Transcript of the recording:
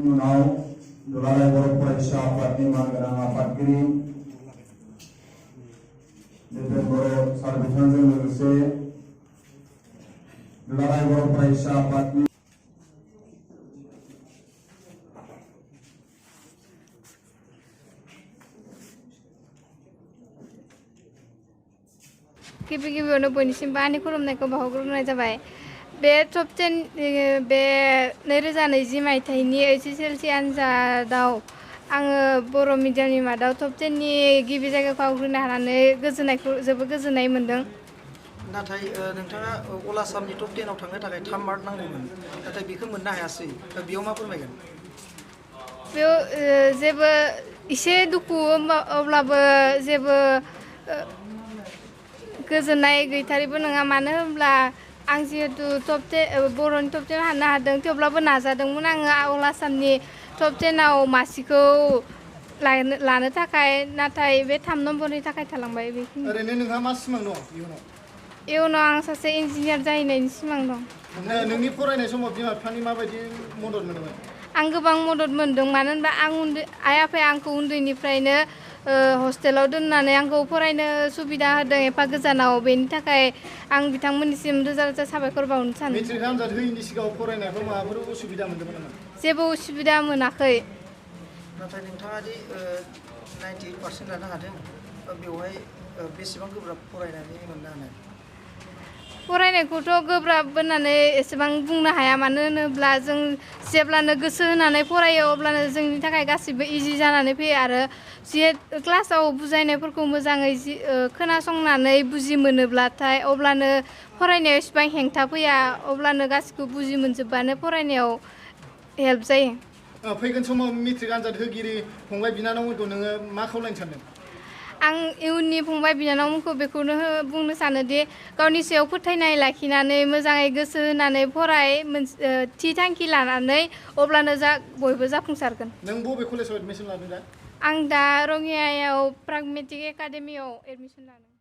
उनाव दुलाराय बर' फरायसा आफादनि मानगोनां आफादगिरि दिपेन बर' सार बिथांजों लोगोसे दुलाराय बर' फरायसा आफादनि गिबि गिबियावनो बयनिसिमबो आंनि खुलुमनायखौ बावहरग्रोनाय जाबाय। बे टप 10 बे 2020 मायथाइनि HSLC आनजादाव आङो बर' मिडियामनि मादाव टप 10नि गिबि जायगाखौ आवग्रिनो हानानै जोबोद गोजोननाय मोन्दों। नाथाय नोंथाङा अल आसामनि टप 10आव थांनो थाखाय 3 मार्क नांगौमोन, नाथाय बेखौ मोननो हायासै। बेयाव मा फोरमायगोन? बेयाव जेबो एसे दुखु अब्लाबो जेबो गोजोननाय गैथारिबो नङा, मानो होनब्ला आं जिहेतु बर'नि टप 10 हाननो हादों, थेवब्लाबो नाजादोंमोन आङो अल आसामनि टप 10आव मासिखौ लानो थाखाय, नाथाय बे 3 नम्बरनि थाखाय थालांबाय। बेखिनि। ओरैनो नोंहा मा सिमां दं इयुनाव? इयुनाव आं सासे इन्जिनियार जाहैनायनि सिमां दं। नोंनि फरायनाय समाव बिमा बिफानि माबायदि मदद मोनोमोन? आं गोबां मदद मोनदों, मानो होनबा आइ आफाया आंखौ उन्दैनिफ्रायनो हस्टेलाव दोननानै आंखौ फरायनो सुबिदा होदों एफा गोजानाव। बेनि थाखाय आं बिथांमोननिसिम रोजा रोजा साबायखर बावनो सानो। मेट्रिक आनजाद होयैनि सिगाङाव फरायनायफ्राव माबाफोर उसुबिदा मोनदोंमोन नामा? जेबो उसुबिदा मोनाखै। नाथाय नोंथाङा दि 98% लानो हादों, बेवहाय बेसेबां गोब्राब फरायनानै मोननो हानाय? फरायनायखौथ' गोब्राब होननानै एसेबां बुंनो हाया, मानो होनोब्ला जों जेब्लानो गोसो होनानै फरायो अब्लानो जोंनि थाखाय गासिबो इजि जानानै फैयो। आरो क्लासाव बुजायनायफोरखौ मोजाङै खोनासंनानै बुजि मोनोब्लाथाय अब्लानो फरायनायाव एसेबां हेंथा फैया, अब्लानो गासिखौबो बुजि मोनजोबबानो फरायनायाव हेल्प जायो। फैगोन समाव मेट्रिक आनजाद होगिरि फंबाय बिनानावमोनखौ नोङो मा खावलायनो सानदों? आं इयुननि फंबाय बिनानावमोनखौ बेखौनो बुंनो सानोदि गावनि सायाव फोथायनाय लाखिनानै मोजाङै गोसो होनानै फराय, थि थांखि लानानै, अब्लानो बयबो जाफुंसारगोन। नों बबे कलेजाव एडमिसन लादों दा? आं दा रङियायाव प्रागमेटिक एकाडेमियाव एडमिसन लादों।